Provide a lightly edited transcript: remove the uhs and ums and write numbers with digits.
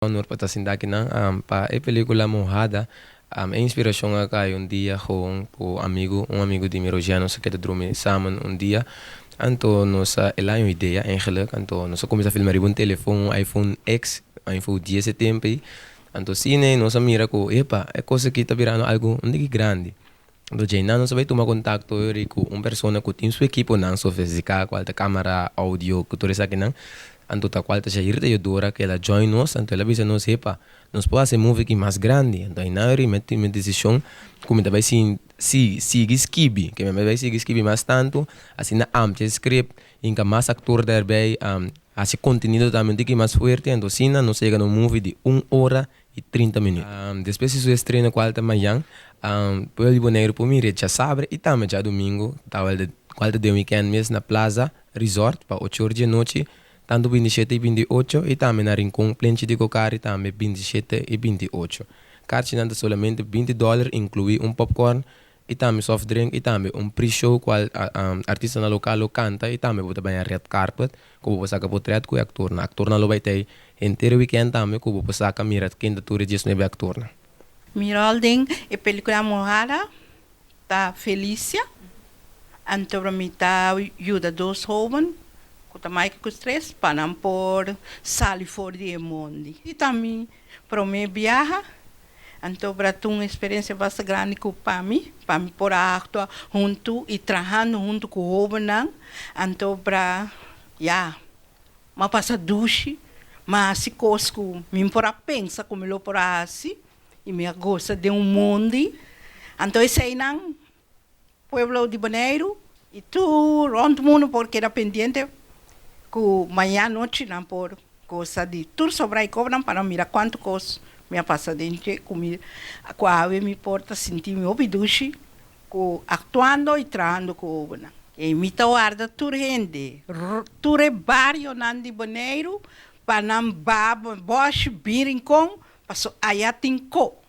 Honor pa ta sinta akinan pa e pelicula Mojada. E inspiracion a cay un dia gewoon cu amigo, un amigo di mi Roger nos a keda drumi samen un dia. Anto nos a el a un idea eigenlijk, anto nos a cuminsa filma riba un telefon, un iPhone X, iPhone 10 e tempo ey. Anto asina nos a mira cu epa e cos aki ta birando algo un diki grandi. Anto djeinan nos a bay tuma contacto ey cu un persona cu tin su equiponan sofistica cual ta camara, audio cu tur esakinan. Anto ta cual ta Jair Teodora cu el a join nos, anto el a bisa nos epa nos por haci e movie aki mas grandi. Anto einan ey mi tuma e decision cu mi ta bay sigui skibi, cu mi a bay sigui skibi mas tanto asina amplia e script, hinca mas actor daarbij, haci contenido tambe un tiki mas fuerte. Anto asina nos a yega na un movie di un ora i 30 minuut. Despues di su estreno cual ta mayan, pueblo di Boneiru por mira e djasabre i tambe djadumingu, cual ta den weekend mes na Plaza Resort pa ocho or di anochi, tantu 27 i 28 i tambe na Rincon Plenchi di Cocari tambe 27 i 28. Karchinan ta solamente 20 dollar inclui un popcorn i tambe soft drink i tambe un pre-show cual artistanan local lo canta i tambe bo ta baña red carpet cu bo por saca potret cu e actornan. Actornan lo bay ta ey henter e weekend tambe cu bo por saca mira ken ta tur e 19 actornan. Mi rol den e pelicula Mojada ta Felicia, anto mi ta yuda dos hoben cu ta Mike cu Stress pa nan por sali for di e mondi. I ta mi prome biaha. Anto ta un experiencia basta grandi cu pa mi por actua hunto y trahando hunto cu hobennan. Anto pa ya, m'a pasa dushi, m'a hasi cos cu mi por a pensa cu mi lo por hasi y mi a gosa di un mundo. Anto eseynan, pueblo di Boneiru y tur rond mundo por keda pendiente cu mañan anochi nan por gosa di tur sobra y cobran pa mira cuanto cos mi a pasa den cu mi cu awe mi por ta sinti mi hopi dushi cu actuando y trahando cu hobennan. Y mi ta warda tur hende, tur e barionan di Boneiru, pa nan ba Bosch bin Rincon, paso aya tin ko.